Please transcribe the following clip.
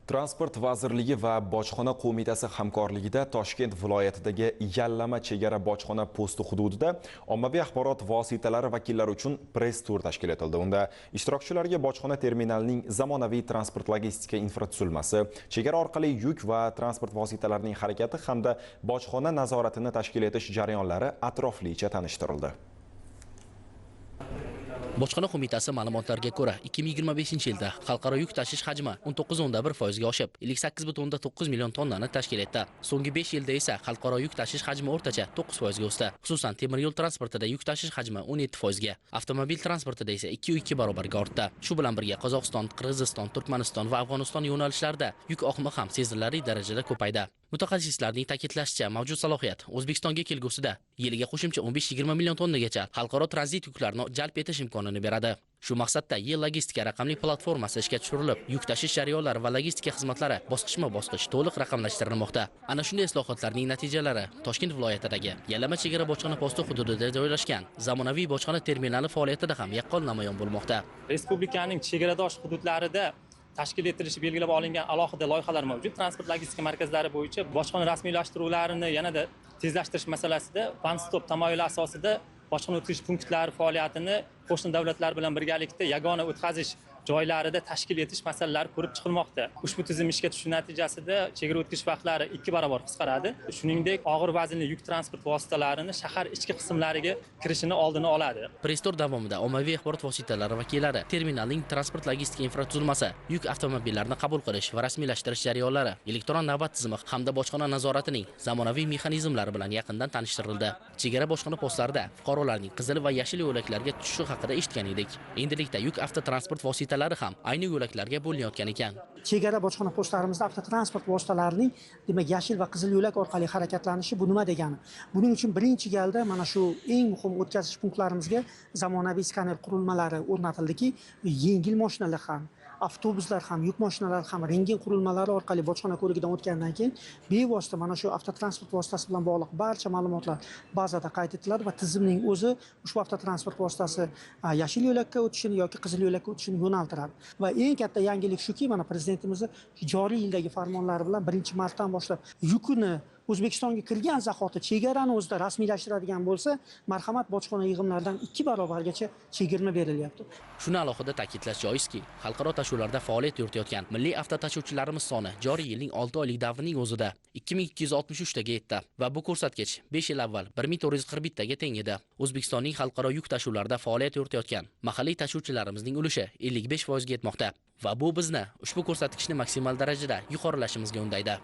Transport vazirligi va Bojxona qo'mitasi hamkorligida Toshkent viloyatidagi Yallama chegara bojxona posti hududida ommaviy axborot vositalari vakillari uchun press tur tashkil etildi. Unda ishtirokchilarga bojxona terminalining zamonaviy transport logistika infratuzilmasi, chegara orqali yuk va transport vositalarining harakati hamda bojxona nazoratini tashkil etish jarayonlari atroflicha tanishtirildi. Bojxona qo'mitasi ma'lumotlariga ko'ra, 2025-yilda xalqaro yuk tashish hajmi 19.1% ga oshib, 58.9 million tonnani tashkil etdi. So'nggi 5 yilda esa xalqaro yuk tashish hajmi o'rtacha 9% ga o'sdi. Xususan, temir yo'l transportida yuk tashish hajmi 17% ga, avtomobil transportida esa 2.2 barobarga ortdi. Shu bilan birga Qozog'iston, Qirg'iziston, Turkmaniston va Afg'oniston yo'nalishlarida yuk oqimi ham sezilarli darajada ko'paydi. Mutaxassislarning ta'kidlashicha, mavjud salohiyat O'zbekistonga kelgusida yiliga qo'shimcha 15-20 million tonnagacha xalqaro tranzit yuklarni jalb etish imkonini beradi. Shu maqsadda E-logistika raqamli platformasi ishga tushirilib, yuk tashish jarayonlari va logistika xizmatlari bosqichma-bosqich to'liq raqamlashtirilmoqda. Ana shunday islohotlarning natijalari Toshkent viloyatidagi Yallama chegara bojxona posti hududida joylashgan zamonaviy bojxona terminali faoliyatida ham yaqqol namoyon bo'lmoqda. Respublikaning chegaradosh hududlarida tashkil etilishi belgilab olingan alohida loyihalar mavjud. Transport logistika markazlari bo'yicha bojxona rasmiylashtiruvlarini yanada tezlashtirish masalasida one stop tamoyili asosida bojxona o'tkazish punktlari faoliyatini qo'shni davlatlar bilan birgalikda yagona o'tkazish joylarida tashkil etish masalalari ko'rib chiqilmoqda. Ushbu tizim ishga tushishi natijasida chegara o'tkazish vaqtlari 2 barobar qisqaradi. Shuningdek, og'ir vaznli yuk transport vositalarini shahar ichki qismlariga kirishini oldini oladi. Press tur davomida ommaviy axborot vositalari vakillari terminalning transport logistika infratuzilmasi, yuk avtomobillarini qabul qilish va rasmiylashtirish jarayonlari, elektron navbat tizimi hamda bojxona nazoratining zamonaviy mexanizmlari bilan yaqindan tanishtirildi. Chegara bojxona postlarida fuqarolarning qizil va yashil yo'laklarga tushishi haqida eshitgan edik. Endilikda yuk avtotransport vositalari ham ayni yo'laklarga bo'linayotgan ekan. Chegara bojxona postlarimizda avtotransport vositalarining, demak, yashil va qizil yo'lak orqali harakatlanishi bu nima degani? Buning uchun birinchi galda mana shu eng muhim o'tkazish punktlarimizga zamonaviy skaner qurilmalari o'rnatildiki, yengil mashinalar ham, avtobuslar ham, yuk mashinalari ham rentgen qurilmalari orqali bojxona ko'rigidan o'tgandan keyin bevosita mana shu avtotransport vositasi bilan bog'liq barcha ma'lumotlar bazada qayd etiladi va tizimning o'zi ushbu avtotransport vositasi yashil yo'lakka o'tishini yoki qizil yo'lakka o'tishini yo'naltiradi. Va eng katta yangilik shuki, mana prezidentimizni joriy yildagi farmonlari bilan 1-martdan boshlab yukini O'zbekistonga kirgan zahoti chegarani o'zida rasmiylashtiradigan bo'lsa, marhamat bojxona yig'imlaridan 2 barobargacha chegirma berilyapti. Shuni alohida ta'kidlash joizki, xalqaro tashuvlarda faoliyat yuritayotgan milliy avtotashuvchilarimiz soni joriy yilning 6 oylik davrining o'zida 2263 taga yetdi va bu ko'rsatkich 5 yil avval 1441 taga teng edi. O'zbekistonning xalqaro yuk tashuvlarida faoliyat yuritayotgan mahalliy tashuvchilarimizning ulushi 55% ga yetmoqda va bu bizni ushbu ko'rsatkichni maksimal darajada yuqorilashimizga undaydi.